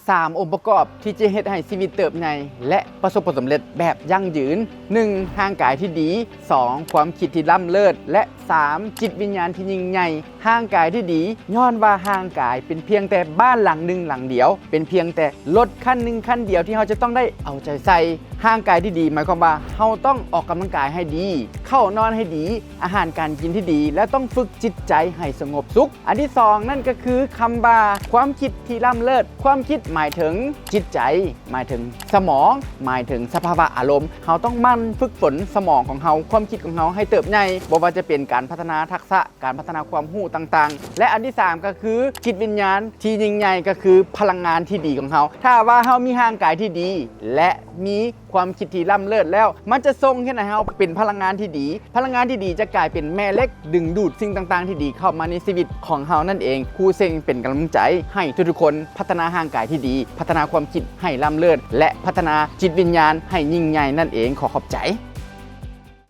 ສາມອົງປະກອບທີ່ຈະເຮັດໃຫ້ຊີວິດເຕີບໃຫຍ່ ແລະ ປະສົບຜົນສຳເລັດແບບຢັ້ງຢືນ. ໜຶ່ງ ຮ່າງກາຍທີ່ດີ, ສອງ ຄວາມຄິດທີ່ລ້ຳເລີດ ແລະ ສາມ ຈິດວິນຍານທີ່ຍິ່ງໃຫຍ່. ຮ່າງກາຍທີ່ດີ ຍ້ອນວ່າຮ່າງກາຍເປັນພຽງແຕ່ບ້ານຫຼັງໜຶ່ງຫຼັງດຽວ, ເປັນພຽງແຕ່ລົດຄັນໜຶ່ງຄັນດຽວທີ່ເຮົາຈະຕ້ອງໄດ້ເອົາໃຈໃສ່. ຮ່າງກາຍທີ່ດີໝາຍຄວາມວ່າເຮົາຕ້ອງອອກກຳລັງກາຍໃຫ້ດີ, ເຂົ້ານອນໃຫ້ດີ, ອາຫານການກິນທີ່ດີ ແລະ ຕ້ອງຝຶກຈິດໃຈໃຫ້ສະຫງົບສຸກ. ອັນທີສອງນັ້ນກໍຄືຄຳວ່າຄວາມຄິດທີ່ລ້ຳເລີດ. ຄວາມຄິດໝາຍເຖິງຈິດໃຈ, ໝາຍເຖິງສະໝອງ, ໝາຍເຖິງສະພາວະອາລົມ. ເຮົາຕ້ອງໝັ່ນຝຶກຝົນສະໝອງຂອງເຮົາ, ຄວາມຄິດຂອງເຮົາໃຫ້ເຕີບໃຫຍ່, ບໍ່ວ່າຈະເປັນການພັດທະນາທັກສະ, ການພັດທະນາຄວາມຮູ້ຕ່າງໆ ແລະ ອັນທີສາມກໍຄືຈິດວິນຍານທີ່ຍິ່ງໃຫຍ່ ກໍຄືພະລັງງານທີ່ດີຂອງເຮົາ. ຖ້າວ່າເຮົາມີຮ່າງກາຍທີ່ດີ ແລະ ມີຄວາມຄິດທີ່ລ້ຳເລີດແລ້ວ, ມັນຈະສົ່ງເຮັດໃຫ້ເຮົາເປັນພະລັງງານທີ່ດີ. ພະລັງງານທີ່ດີຈະກາຍເປັນແມ່ເຫຼັກດຶງດູດສິ່ງຕ່າງໆທີ່ດີເຂົ້າມາໃນຊີວິດຂອງເຮົານັ້ນເອງ. ຄູເຊັງເປັນກຳລັງໃຈໃຫ້ທຸກໆຄົນພັດທະນາຮ່າງກາຍທີ່ດີ, ພັດທະນາຄວາມຄິດໃຫ້ລ້ຳເລີດ ແລະ ພັດທະນາຈິດວິນຍານໃຫ້ຍິ່ງໃຫຍ່ນັ້ນເອງ. ຂໍຂອບໃຈ.